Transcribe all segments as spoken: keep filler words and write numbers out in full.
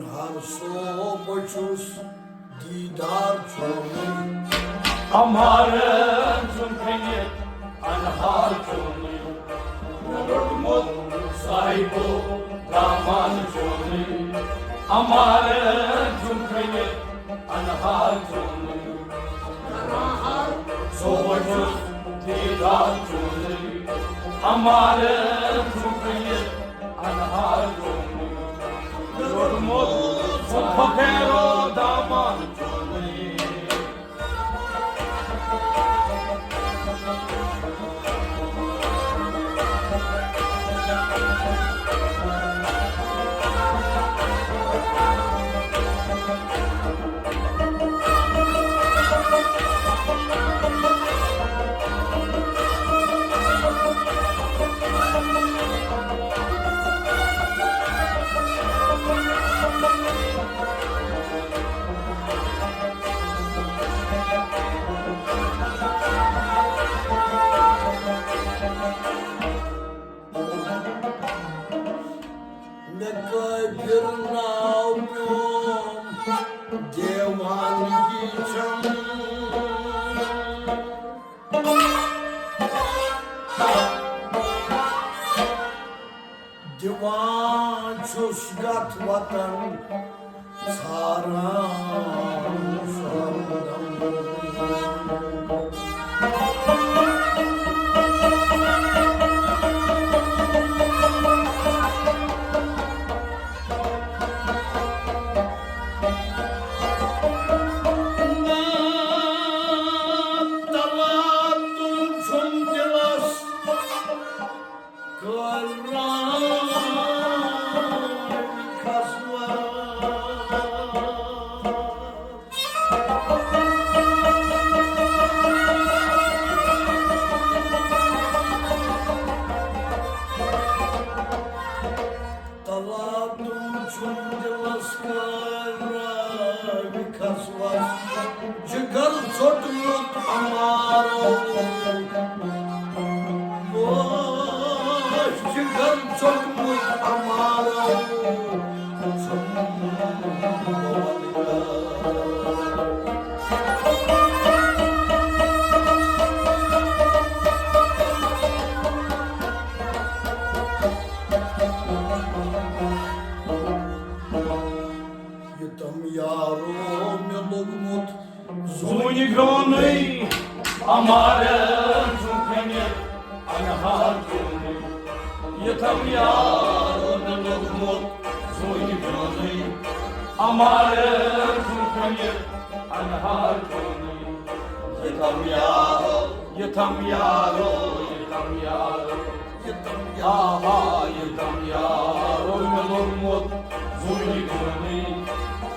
ہر صوبہٕ چھُس دیٖدار چون۔ اَمارن چھُم کھٔنِتھ اَنہار چون۔ مےٚ روٚٹمُت صاحبو دامان چون۔ اَمارن چھُم کھٔنِتھ اَنہار چون۔ ہر صوبہٕ چھُس دیٖدار چون۔ اَمارن چھُم کھٔنِتھ اَنہار چون۔ روٚٹمُت سُہ فقیٖرو دامان چونٕے۔ مےٚ کٲفِر ناو پیوم دیوانگی چھم۔ دِوان چھُس یَتھ وطن ژھاران سۄرگم۔ تلاتُن چھُم دِلس کٲلۍ رانٛگۍ کھسوان۔ تلاتُن چھُم دِلس کٲلۍ رانٛگۍ کھسوان۔ جگر ژوٚٹمُت اَمارو۔ اوس جگر ژوٚٹمُت اَمارو۔ ژھُنمُت یہِ تِم یارو مےٚ لوٚگمُت زوٗنہِ گرٛونٕے، اَمارن چھُم کھٔنِتھ اَنہار چونٕے۔ یہِ تِم یارو مےٚ لوٚگمُت زوٗنہِ گرٛونٕے، اَمارن چھُم کھٔنِتھ اَنہار چونٕے۔ یہِ تِم یارو، یہِ تِم یارو، یہِ تِم یارو۔ یہِ تِم یارو، یہِ تِم یارو مےٚ لوٚگمُت زوٗنہِ گرٛونٕے،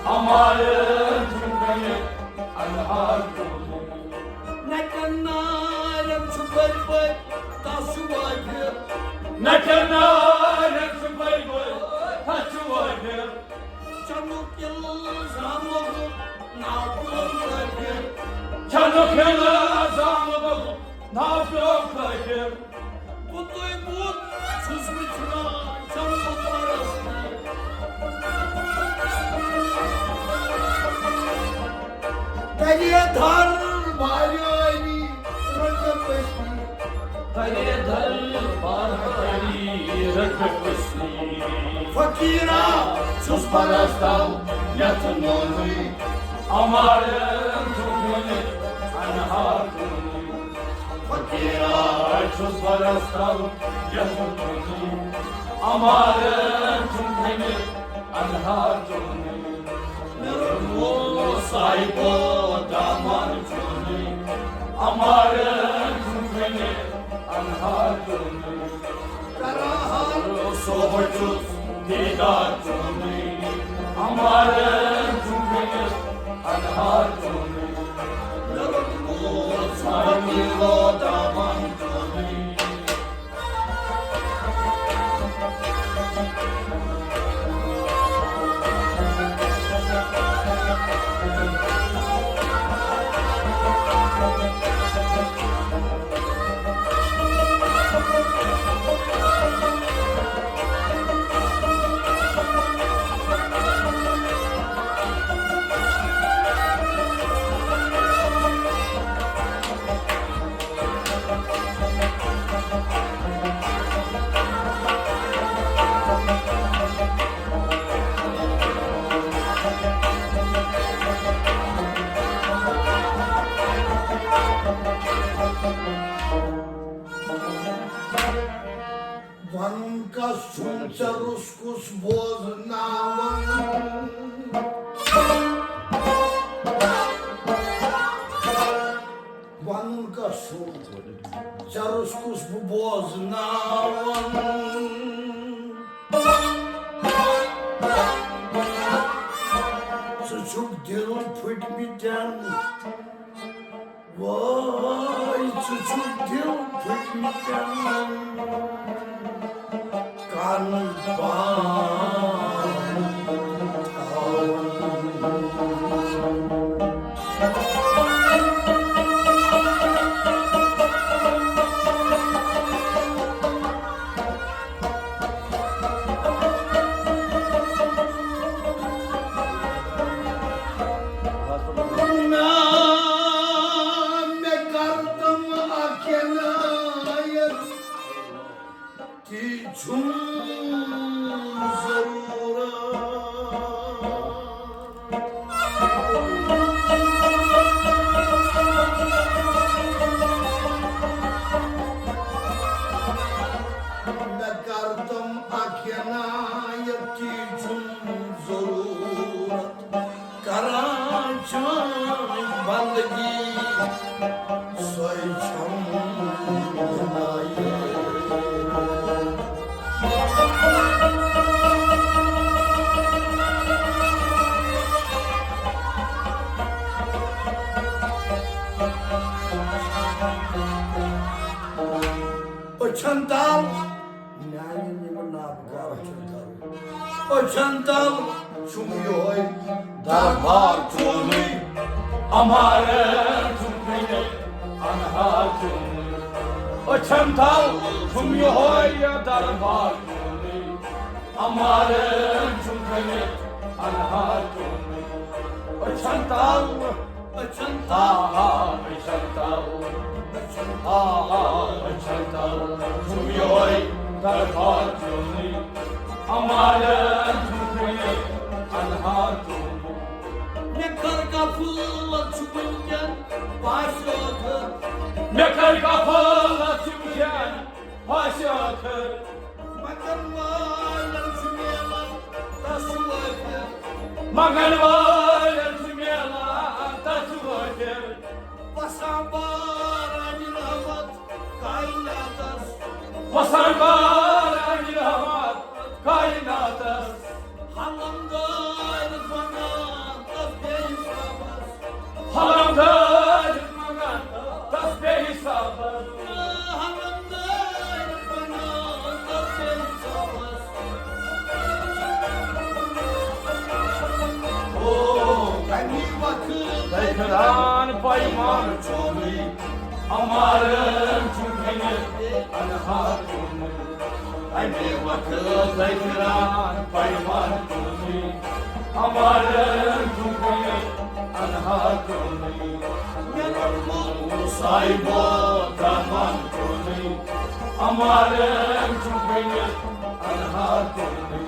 اَمارن چھُم کھٔنِتھ اَنہار چونٕے۔ نَٹٮ۪ن نارٮ۪ن چھُ بٔرۍ بٔرۍ، تَس چھُ وٲفِر۔ نَٹٮ۪ن نارٮ۪ن چھُ بٔرۍ بٔرۍ، تَس چھُ وٲفِر۔ چنُک الزام لوٚگُن ناو پیوٚو کٲفِر۔ چنُک الزام لوٚگُن ناو پیوٚو کٲفِر۔ بُتُے بُت چھُس وٕچھان چنُک پرستار۔ درے دھر باریٲری رنٛگہٕ پٔستی۔ درے دھر باریٲری رنٛگہٕ پٔستی۔ فقیرا چھُس پرستاو یتھ نوزٕے، اَمارن چھُم کھٔنِتھ اَنہار چونٕے۔ فقیرا چھُس پرستاو یتھ نوزٕے، اَمارن چھُم کھٔنِتھ اَنہار چونٕے۔ مےٚ روٚٹمُت صاحبو دامان چونٕے، اَمارن چھُم کھٔنِتھ اَنہار چونٕے۔ کران ہر صوبہٕ چھُس دیٖدار چونٕے، اَمارن چھُم کھٔنِتھ اَنہار چونٕے۔ مےٚ روٚٹمُت صاحبو دامان چونٕے۔ ژےٚ روٚس کُس بوزناوان؟ وَنُن کَس چھُ؟ ژےٚ روٚس کُس بہٕ بوزناوان؟ ژٕ چھُکھ دِل پھٕٹمٕتٮ۪ن وٲے، ژٕ چھُکھ دِل پھٕٹمٕتٮ۪ن کَنہٕ بان تھاوان۔ نا، مےٚ کر تِم اکھ عنایت، تی چھُم ضروٗرت۔ مےٚ کر تِم اکھ عنایت، تی چھُم ضروٗرت۔ کران چٲنۍ بندگی، سۄے چھم عنایت۔ أچھن تل میانٮ۪ن یِمن نابکارن چھُ درد۔ أچھن تل چھُم یِہوٚے دربار چونُے، اَمارن چھُم کٕنِتھ اَنہار چونُے۔ أچھن تل چھُم یِہوٚے دربار چونُے، اَمارن چھُم کٕنِتھ اَنہار چونُے۔ أچھن تل، أچھن تل، آ، آ، أچھن تل، آ، آ، أچھن تل چھُم یِہوٚے دربار چونُے، اَمارن چھُم کٕنِتھ اَنہار چونُے۔ مےٚ کر غفلت چھُ وٕنکٮ۪ن پاسہِ ٲخٕر۔ مےٚ کر غفلت چھُ وٕنکٮ۪ن پاسہِ ٲخٕر۔ منٛگن والٮ۪ن چھُ میلان تس وٲتِتھ۔ منٛگن والٮ۪ن چھُ میلان تس وٲتِتھ۔ وسان باران رحمت کائناتس۔ وسان باران رحمت کائناتس۔ حلم دٲرِتھ منٛگان تس بے حسابس۔ حلم دٲرِتھ منٛگان تس بے حسابس۔ حلم دٲرِتھ منٛگان تس بے حسابس۔ او، تَمی وقتہٕ تۄہہِ پھِران پیمان چونُے، اَمارن چھُ کٕنِتھ اَنہار چونُے۔ اَمے وقتہٕ تۄہہِ پھِران پیمان چونُے، اَمارن چھُ کٕنِتھ اَنہار چونُے۔ مےٚ روٚٹمُت صاحبو دامان چونُے، اَمارن چھُ کٕنِتھ اَنہار چونُے۔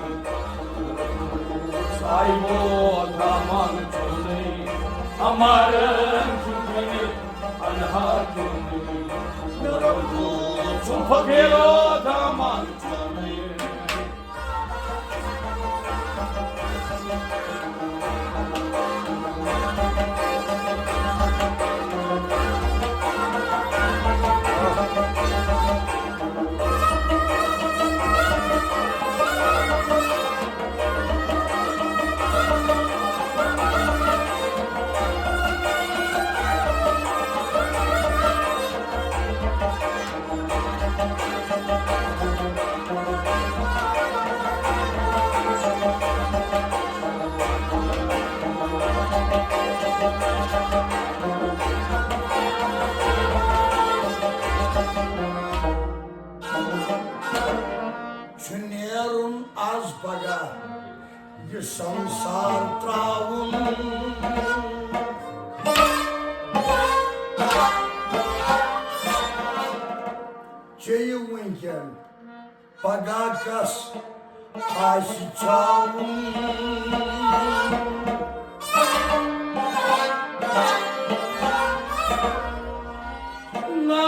صاحبو دامان چونُے، اَمارن چھُ کٕنِتھ اَنہار چونُے۔ مےٚ روٚٹمُت چھُ فقیٖرو دامان چونُے۔ چھُ نیرُن از پگاہ یہِ سمسار تراوُن۔ چیٚیِو وٕنکٮ۪ن، پگاہ کس آسہِ چاوُن۔ نا،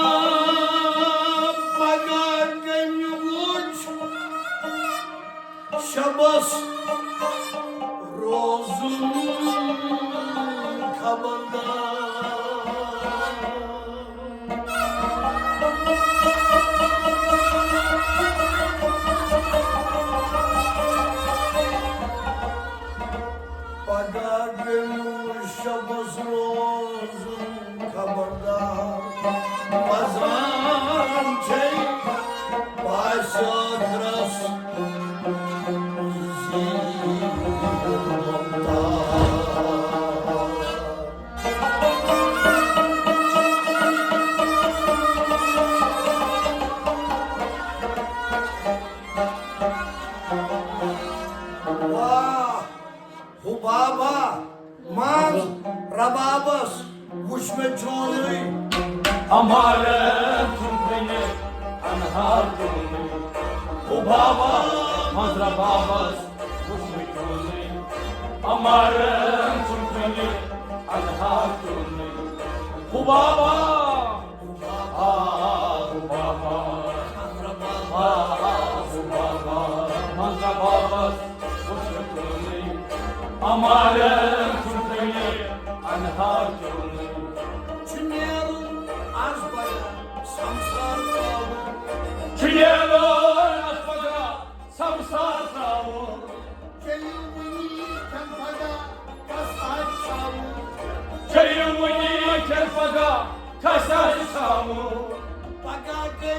پگاہ کمہِ وُچھ بس روزُن خبردار۔ پگاہ گٔیوٕ شبس روزُن خبردار۔ پزان چھے پاسہِ ٲخرس زیٖٹھ ممتاز۔ واہ! حبابا منٛز ربابس وُچھ مےٚ چونُے۔ امارن چھُم کٔنہِ انہار چونُے۔ حبابا منٛز ربابس وُچھ مےٚ چونُے۔ امارن چھُم کٔنہِ انہار چونُے۔ حبابا، آ، حبابا، آ، حبابا، منٛز ربابس وُچھ مےٚ چونُے۔ امارن چھُم کٔنہِ انہار چونُے۔ چھُ نیرُن از پگاہ سمسار ترٛاوُن۔ چھُ نیرُن از پگاہ سمسار ترٛاوُن۔ چیٚیِو وُنی کھٮ۪ن پگاہ کس آسہِ ساوُن۔ چیٚیِو وُنی کھٮ۪ن پگاہ کس آسہِ ساوُن۔ پگاہ گٔے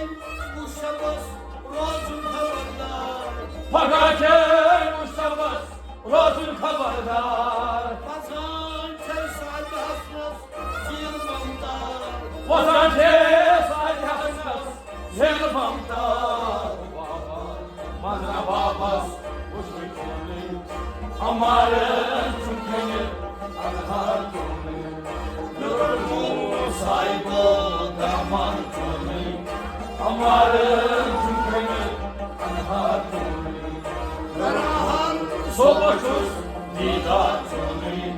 وُشبس روزُن خبردار۔ پگاہ گٔے وُشبس روزُن خبردار۔ پزان چھے ساجہِ حسنس زیٖر ممتاز۔ پزان چھے ساجہِ حسنس زیٖر ممتاز۔ منٛز ربابس وُچھ مےٚ چونُے۔ امارن چھُم کٔنہِ انہار چونُے۔ مےٚ روٚٹمُت سایہِ تہٕ دامن چونُے۔ امارن چھُم کٔنہِ انہار چونُے۔ گراہن صبح چھُس دیدار چونُے۔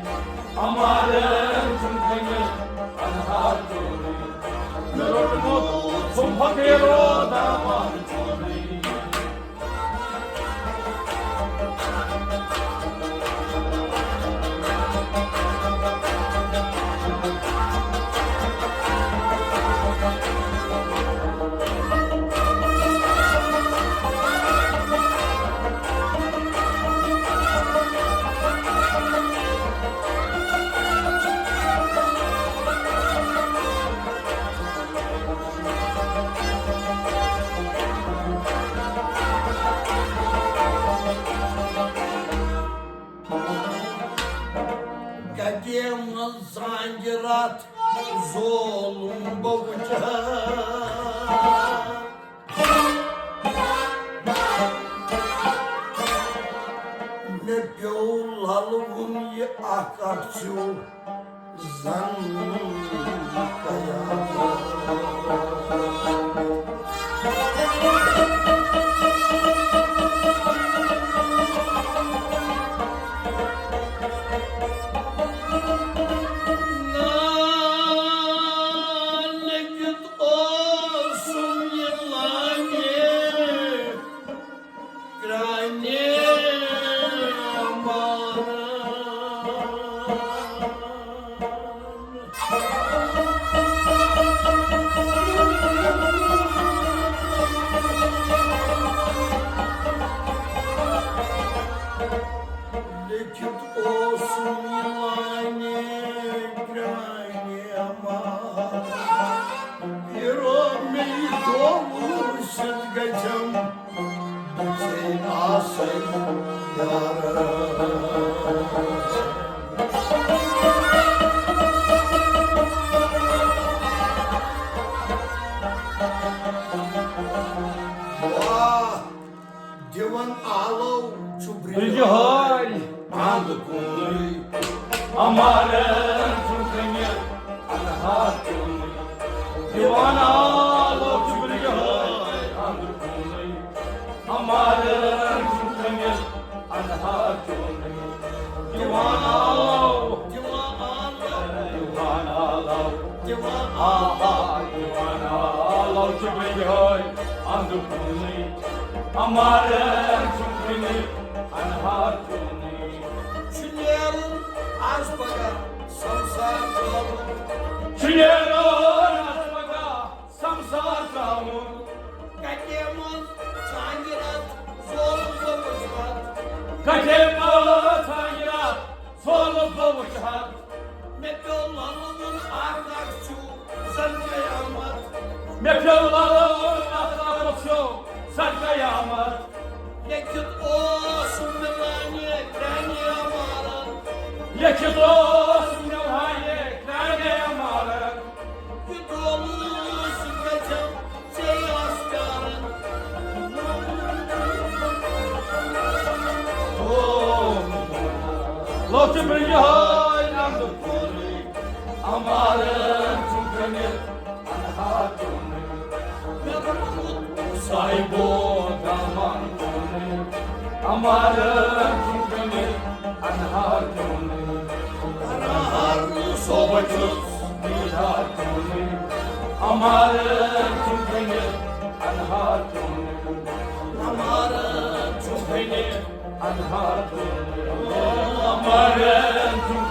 امارن چھُم کٔنہِ انہار چونُے۔ مےٚ روٚٹمُت چھُم فقیٖرو دامن چونُے۔ گَتہِ منٛز زانٛگہِ رَتھ ظولُم بہٕ وٕچھٕ ہا۔ مےٚ پیوٚو لَلوُن یہِ اَکھ اَکھ سیُو۔ زن قیامت۔ نالے کیُتھ اوسُم یہِ لانہِ۔ گرانہِ امانت۔ لیکھِتھ اوسُم یہِ لانہِ گرانہِ امانت۔ پیٖرو مےٚ یہِ دۄہ وٕچھِتھ گژھٮ۪م بہٕ ژے آسَے یارٕ۔ واہ! دِوان آلو چھُ برٛنٛجہِ ہٲے اَنٛد کُنُے۔ اَمارن چھُ کٕنہِ اَنہار کیوٚنُے۔ دِوان آلو چھُ برٛنٛجہِ ہٲے اَنٛد کُنُے۔ اَمارن چھُ کٕنہِ اَنہار کیوٚنُے۔ دِوان آلو، دِوان آلو، دِوان آلو، دِوان آلو، دِوان آلو چھُ برٛنٛجہِ ہٲے اَنٛد کُنُے۔ اَمارن چھُ کٕنہِ انہار چونٕے۔ چھُ نیرُن از پگاہ سمسار ترٛاوُن۔ چھُ نیرُن از پگاہ سمسار ترٛاوُن۔ کٹے منٛز ژانگہِ رتھ زولُس بہٕ وٕچھِ ہتھ۔ کٹے منٛز ژانگہِ رتھ زولُس بہٕ وٕچھِ ہتھ۔ مےٚ پیوٚو للوُن اکھ اکھ چھُ زن قیامت۔ مےٚ پیوٚو للوُن اکھ اکھ چھُ زن قیامت۔ لیکھِتھ اوس مےٚ لانہِ پرٛانہِ عمارت۔ لیکھِتھ اوس مےٚ لانہِ پرٛانہِ عمارت۔ یہِ دولہٕ سُہ گژھِ ژےٚ آس پیاران۔ او، لۄکچہِ برٛنٛجہِ ہٲے ننٛدٕ کُلٕے، عمارت چھُ کٔنِتھ انہار چونٕے۔ مےٚ روٗد صاحبو دامن کُلٕے، عمارت چھُ کٔنِتھ انہار چونٕے۔ انہار صوبہ چھُس دیدار چونٕے، عمارت چھُ کٔنِتھ انہار چونٕے۔ عمارت چھُ کٔنِتھ انہار چونٕے۔ عمارت چھُ